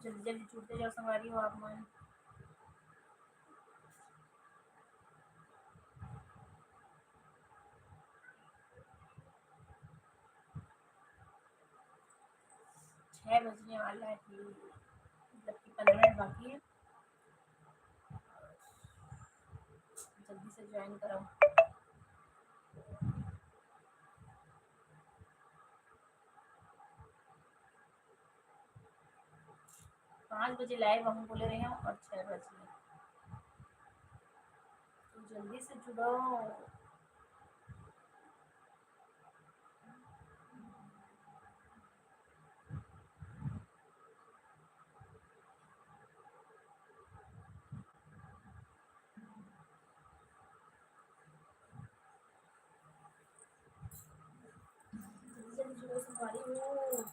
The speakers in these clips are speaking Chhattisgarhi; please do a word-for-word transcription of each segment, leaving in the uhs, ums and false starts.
जल्दी जल्दी जुड़ते जाओ संगवारी हो आप मन। छः बजने वाला है, मतलब कि पन्द्रह मिनट बाकी है। जल्दी से ज्वाइन करो। पाँच बजे लाइव हम बोले रहे हैं और छः बजे, तो जल्दी से जुड़ो। जल्दी जल्दी जुड़ो संगवारी हो।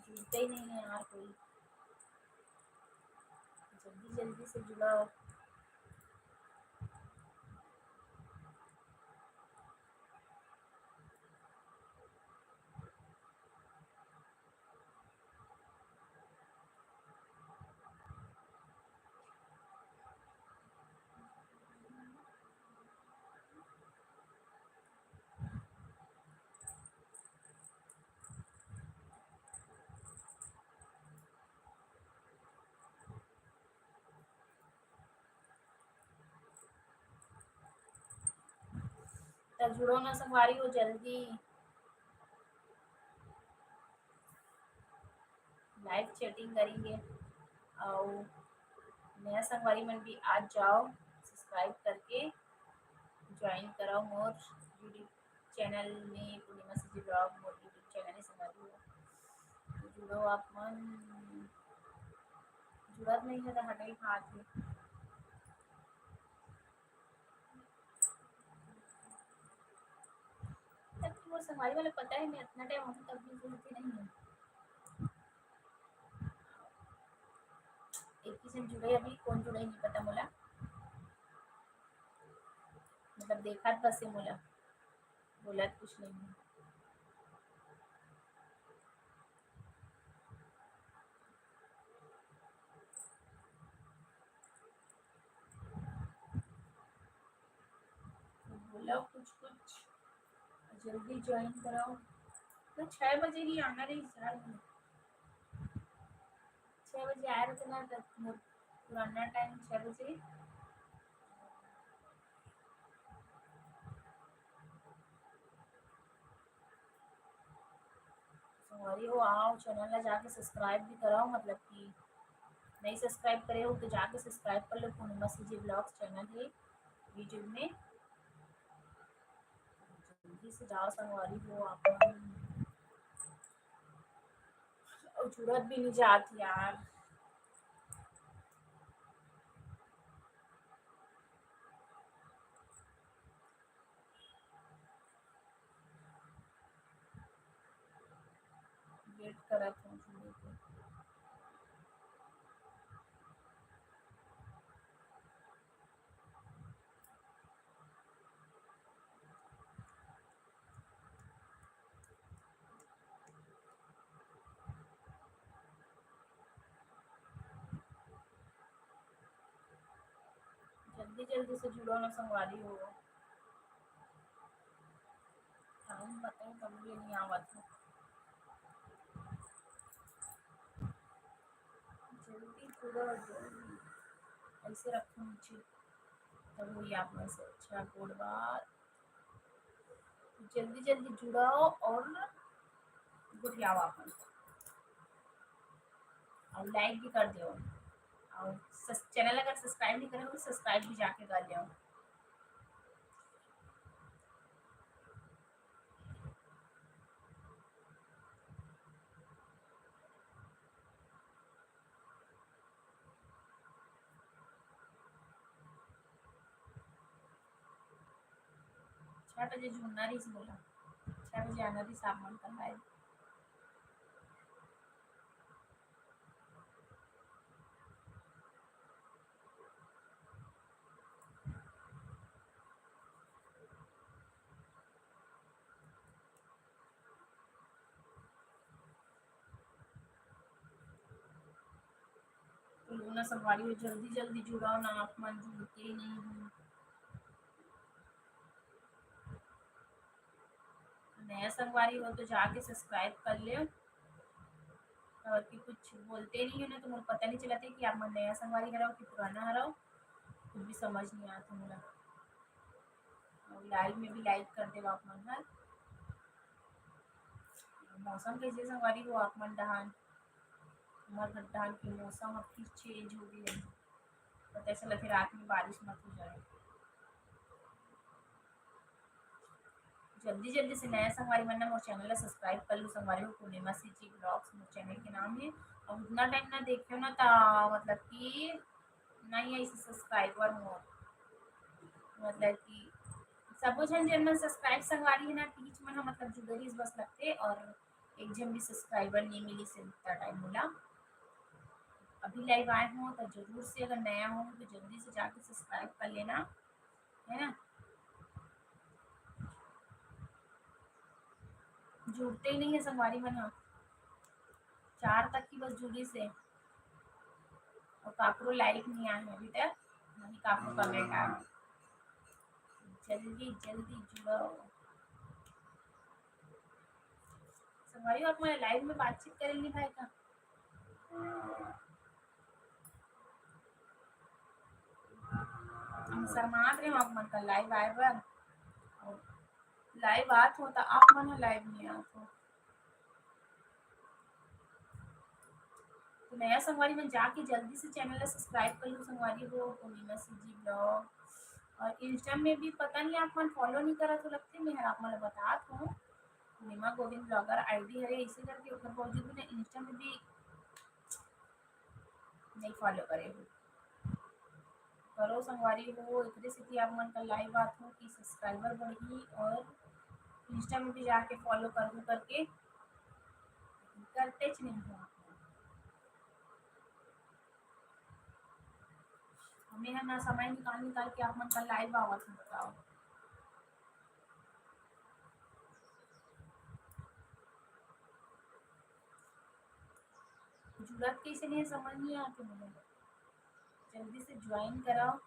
जुड़ते ही नहीं है यार कोई। जल्दी जल्दी से जुड़ाओ। त जुड़ो ना संगवारी हो जल्दी। लाइव चैटिंग करेंगे। और नया संगवारी मन भी आ जाओ, सब्सक्राइब करके ज्वाइन कराओ मोर YouTube चैनल में, पूर्णिमा सीजी ब्लॉग मोर YouTube चैनल है संगवारी हो। तो जुड़ो आप मन। जुड़त नहीं है तो हटाई हाथ में। तब तो मोर संगवारी वाले पता है, मैं इतना टाइम होगी तब भी जुड़ती नहीं है। एक ही जन जुड़े, अभी कौन जुड़े नहीं पता मोला, मतलब देखा बस है मोला, बोला कुछ नहीं है। बोला कुछ कुछ, जल्दी ज्वाइन कराओ। तो छः बजे ही आना रही सर, छः बजे आए रहते ना, तो मोर पुराना टाइम छः बजे। संगवारी हो, आओ, चैनल ला जाके सब्सक्राइब भी कराओ, मतलब कि नहीं सब्सक्राइब करे हो तो जाके सब्सक्राइब कर लो। पूर्णिमा सीजी ब्लॉग्स चैनल है YouTube में, जल्दी से जाओ संगवारी हो आप मन। और जुड़त भी नहीं जात यार। वेट करत हूँ जुड़े के। जल्दी जल्दी से जुड़ो ना संगवारी हो। टाइम बताओ, तब ये नहीं आवत है। जल्दी जुड़ो, जल्दी। ऐसे रखो नीचे, तब वही आप में से। अच्छा, गुड बात। जल्दी जल्दी जुड़ाओ और गोठियाओ आप मन, और लाइक भी कर दो, और सस-, चैनल अगर सब्सक्राइब नहीं करे हो तो सब्सक्राइब भी जाके कर दो। छः बजे जुड़ना रहिस मोला, कितना बजे आना रहिस आप मन का live? तो बोलो ना संगवारी हो, जल्दी जल्दी जुड़ाव ना, आप मन जुड़ते ही नहीं हो। नया संगवारी हो तो जाके subscribe कर ले, और कि कुछ बोलते नहीं हो ना, तो मोर पता नहीं चलत हे कि आप मन नया संगवारी हरव कि पुराना हरव, कुछ भी समझ नहीं आत हे मोला। और live में भी like कर देव आप मन हर। मौसम कैसे संगवारी हो आप मन डहान? हमर घर डहान के मौसम अब फिर change हो गई है, पता चलत हे रात में बारिश मत हो जाए। जल्दी जल्दी से नया संगवारी मन ना मोर channel ला subscribe कर लू संगवारी हो, पूर्णिमा सीजी vlogs मोर channel के नाम है। अब उतना time ना देखियो ना ता मतलब कि नहीं है इसे subscriber मोर, मतलब कि सबो झन जन मन subscribe संगवारी है ना, तीच मन ह मतलब जुड़े रहिस बस लगथे, और एक झन भी subscriber नहीं मिलिस हे इतना time मोला। अभी live आए हो तो जरूर से, अगर नया हो तो जल्दी से जाके subscribe कर लेना, है ना। जुड़ते ही नहीं है संगवारी मन ह, चार तक की बस जुड़िस हे, और काकरो like नहीं आए हे अभी तक, नहीं काकरो comment आए। जल्दी जल्दी जुड़ो संगवारी हो, आप मन live में बातचीत करे नहीं भाई का? हम शर्मात रहे हो आप मन का live आए बर, और live आत हो तो आप मन ह live नहीं आत हो। तो नया संगवारी मन जाके जल्दी से channel ला subscribe कर लू संगवारी हो, पूर्णिमा सीजी vlog। और Insta में भी पता नहीं आप मन follow नहीं करत हो लगथे, मैं हर आप मन ला बतात हूँ, पूर्णिमा गोविंद vlogger ID हरे, इसे करके ओकर बावजूद भी ना Insta में भी नहीं follow करे हो। करो संगवारी हो, एकरे सेती आप मन का live आत हो कि subscriber बढ़ही और Insta में भी जाके follow करहू करके करतेच नहीं हो आप मन। हमें है ना समय निकाल निकाल के आप मन का live आवत हो, बताओ। जुड़त कैसे नहीं है, समझ नहीं आते मुझे। जल्दी से join कराओ।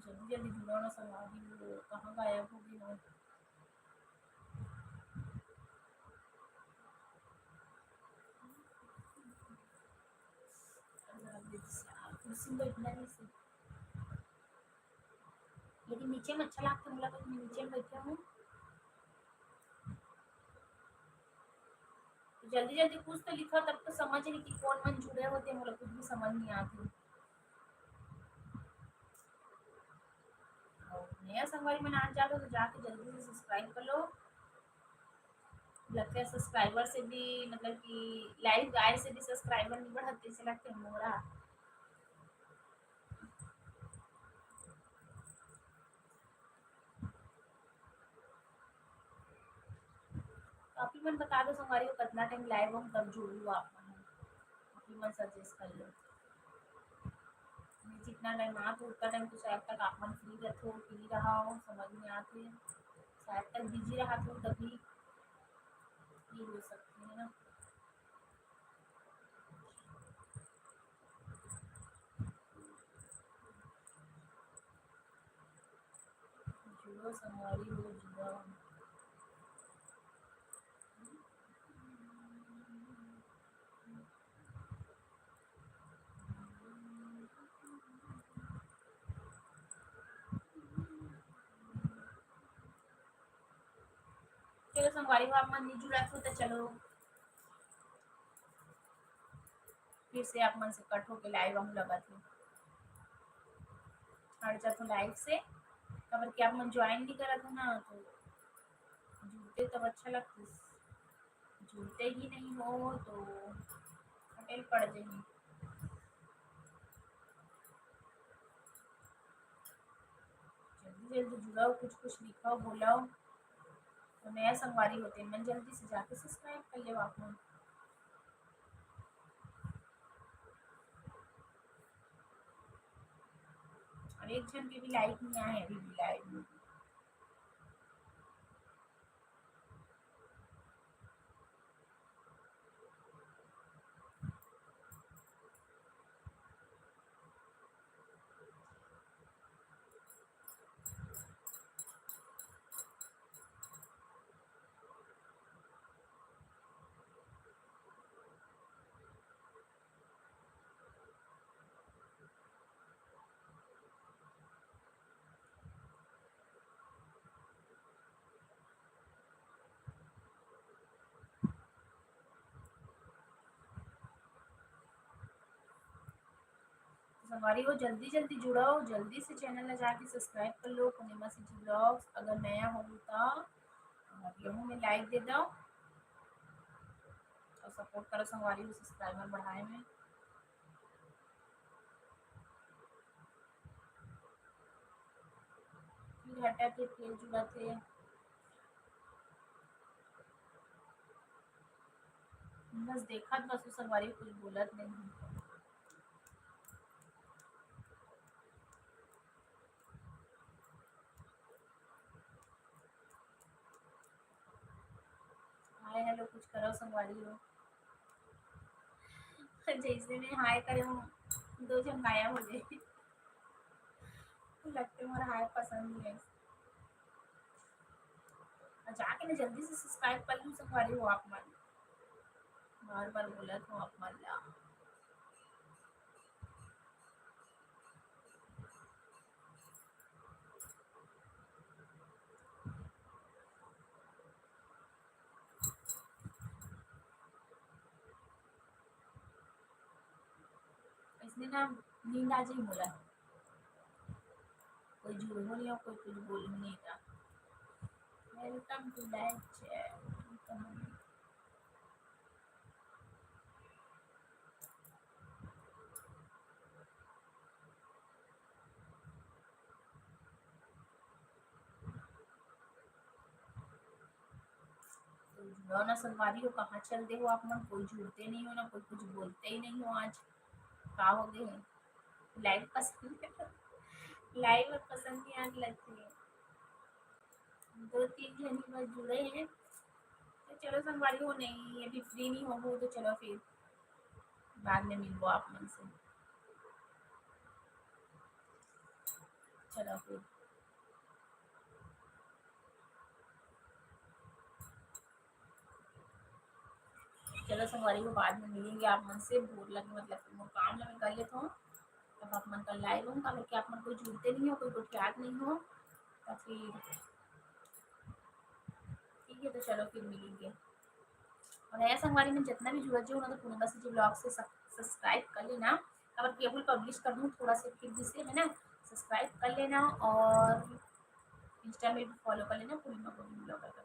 जल्दी जल्दी जुड़ाओ ना संगवारी हो, कहाँ गायब हो गई हो? कुर्सी में बैठना नहीं सही। लेकिन नीचे में अच्छा लगता है, मुझे तो नीचे में बैठे हूँ। जल्दी जल्दी कुछ तो लिखा, तब तो समझ नहीं कि कौन मन जुड़े होते, मुझे कुछ भी समझ नहीं आती। नया संगवारी मन आ जाओ तो जाके जल्दी से subscribe कर लो। लगता है subscriber से भी, मतलब कि live आए से भी subscriber नहीं बढ़त, जैसे लगता है मोरा। तो आप ही मन बता दो संगवारी हो, कितना time live हूँ तब जुड़ू आप मन, आप ही मन suggest कर लो। जितना time आत हो उतना time तो शायद तक आप मन free रहते हो, free रहा हो, समझ में आते, शायद तक busy रहा हो तभी ये हो सकते है ना। जुड़ो संगवारी हो, जुड़ो। चलो संगवारी हो, आप मन नहीं जुड़त हो तो चलो फिर से आप मन से कट होके live हम लगत हो, हट जात हो live से, काबर कि आप मन join नहीं करत हो ना, तो जुड़ते तब अच्छा लगता। जुड़ते ही नहीं हो तो होटल पड़ जाही। जल्दी जल्दी जुड़ाओ, कुछ कुछ लिखाओ, बोलाओ। तो नया संगवारी होते मन जल्दी से जाके subscribe कर लेवा आप मन। और एक झन के भी like नहीं आए अभी भी live में। संगवारी हो, जल्दी जल्दी जुड़ाओ, जल्दी से channel ला जाके subscribe कर लो, पूर्णिमा CG vlogs। अगर नया हो तो यहू में like दे दो और support करो संगवारी हो subscriber बढ़ाए में। फिर हटा के फिर जुड़ा थे। बस देखत बस संगवारी कुछ बोलत नहीं। हाय हेलो कुछ करो संगवारी हो। जैसे मैं हाय करे हूँ, दो झन गायब हो जाए। लगते मोर हाय पसंद नहीं है। जाके ना जल्दी से subscribe कर लूँ संगवारी हो आप मन। बार बार बोलत हूँ आप मन ला। इसने ना नींद आ जाए बोला। कोई जुड़ो नहीं हो, कोई कुछ बोलो नहीं था। Welcome to live chat। तो जुड़ो ना संगवारी हो, कहाँ चल दे हो आप मन? कोई जुड़ते नहीं हो ना, कोई कुछ बोलते ही नहीं हो। आज का हो गए है? Live पसंद, live पसंद नहीं आने लगती है। दो तीन जन ही बस जुड़े हैं। तो चलो संगवारी हो, नहीं अभी free नहीं हो तो चलो फिर बाद में मिलबो आप मन से। चलो फिर चलो संगवारी हो, बाद में मिलेंगे आप मन से। भूख लगे मतलब मोर काम ला मैं कर लेता हूँ। तब आप मन का live हूँ, काबर कि आप मन कोई जुड़ते नहीं हो, कोई गोठियात नहीं हो, तो फिर ठीक है। तो चलो फिर मिलेंगे। और नया संगवारी में जितना भी जुड़त जो ना तो पूर्णिमा CG vlog से subscribe कर लेना। काबर कि अभी publish कर दूँ थोड़ा सा फिर जिसे है ना, subscribe कर लेना और Insta में भी follow कर लेना पूर्णिमा गोविंद vlogger का।